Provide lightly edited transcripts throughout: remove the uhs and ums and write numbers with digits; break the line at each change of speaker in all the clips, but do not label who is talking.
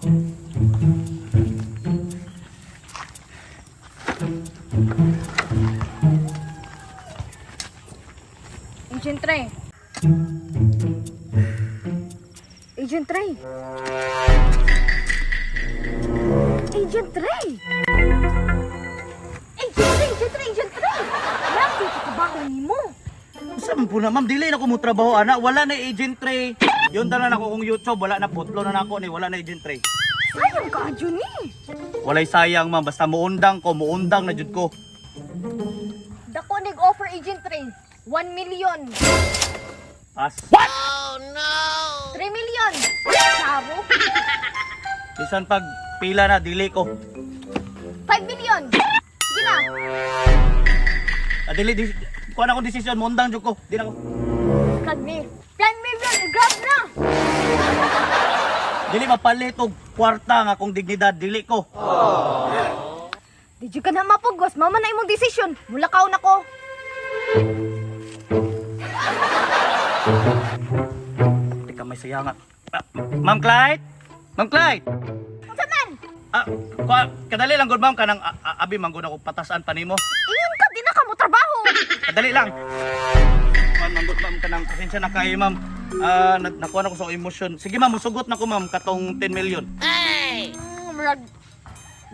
Agent Ray. Agent Ray. Agent Ray. Agent Ray, Agent Ray, Agent Ray. Laki ka trabaho nimo.
Unsa man po na ma'am, dili na ko mo trabaho ana, wala na Agent Ray. Yun tanan ako kung YouTube, wala na putlo na nako ni, wala na Agent Ray.
Sayang ka adyo ni.
Walay sayang ma'am, basta muundang ko, muundang na jud ko.
Dako nig offer, Agent Ray. 1 million.
Pas.
3 million. Sabo.
Bisan pag pila na dili ko.
5 million. Sige na.
Ah, dili di, kuha na akong desisyon, muundang jud ko. Di na ko.
Kag ni. 10 million. Grab na.
Dili mapalit og kwarta nga akong dignidad, dili ko.
Di jud ka na mapugos. Mama na imong desisyon. Mulakaw na ko.
Teka, may sayangan. Ah, Ma'am Clyde? Ma'am Clyde?
Unsa man?
Ah, kuha, kadali lang gud ma'am kanang abi man gud ako patasan pa nimo.
Ingon ka di na ka mo trabaho.
Kadali lang. Ma'am, ma'am, ma'am, kanang pasensya na kayo, ma'am. Ah, nakuha na ko sa emosyon. Sige, ma'am, musugot na ko, ma'am, katong 10 million.
Murag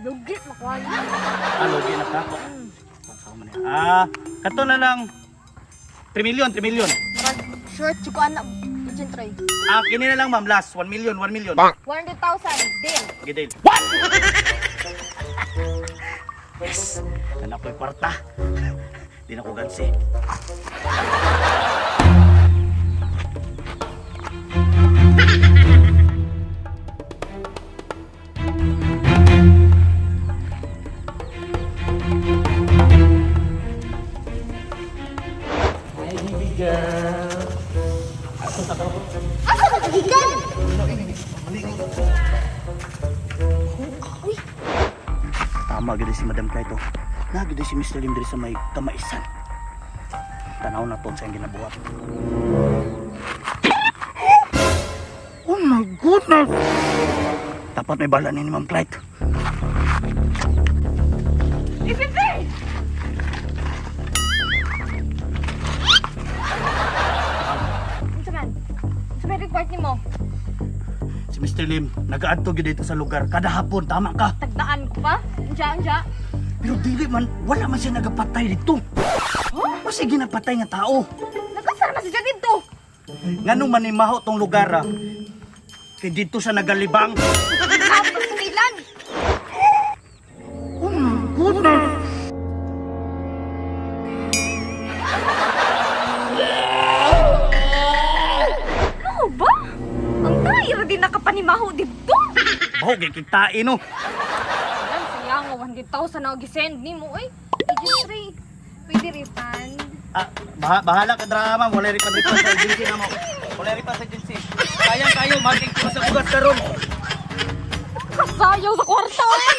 lugi makuha niya.
Ah, lugi na ka ako. Man yan? Ah, kato na lang. 3 million, 3 million.
Murag short jud ko ana, Agent Ray.
Ah, kini na lang, ma'am, last. 1 million, 1 million.
100,000 deal.
Sige, deal. What? Yes! Anak ko'y kwarta. Di na ko gansi.
Hi, baby girl.
Asa ka gikan? Uy,
Tama gid si Madam Clyde oh. Na gid si Mr. Lim diri sa may kamaisan. Tanaw na ton sa iyang ginabuhat. Oh my goodness! Dapat may bala ni Ma'am Clyde.
Ipipi! Unsa man? Unsa may report nimo?
Si Mr. Lim, nagaadto gyud dito sa lugar kada hapon, tama ka.
Tagdaan ko pa? Unja, unja.
Pero dili man, wala man siya nagapatay dito.
Huh?
Wala siya ginapatay nga tao.
Nagkasar man siya dito.
Nganong manimaho tong lugar ah? Kay dito siya nagalibang.
Tapos milan.
Oh my goodness!
Ano ba? Ang tayo din nakapanimaho dito.
Baho kay kitain no.
Alam, sayang, 100,000 na gisend ni mo, oy. Agent Ray, pwede refund.
Ah, bahala ka drama, wala rin pa sa agency na mo. Wala rin pa sa agency. Kayang kayo, maging ko sa bugas karon.
Kasayaw sa kwarta, oy.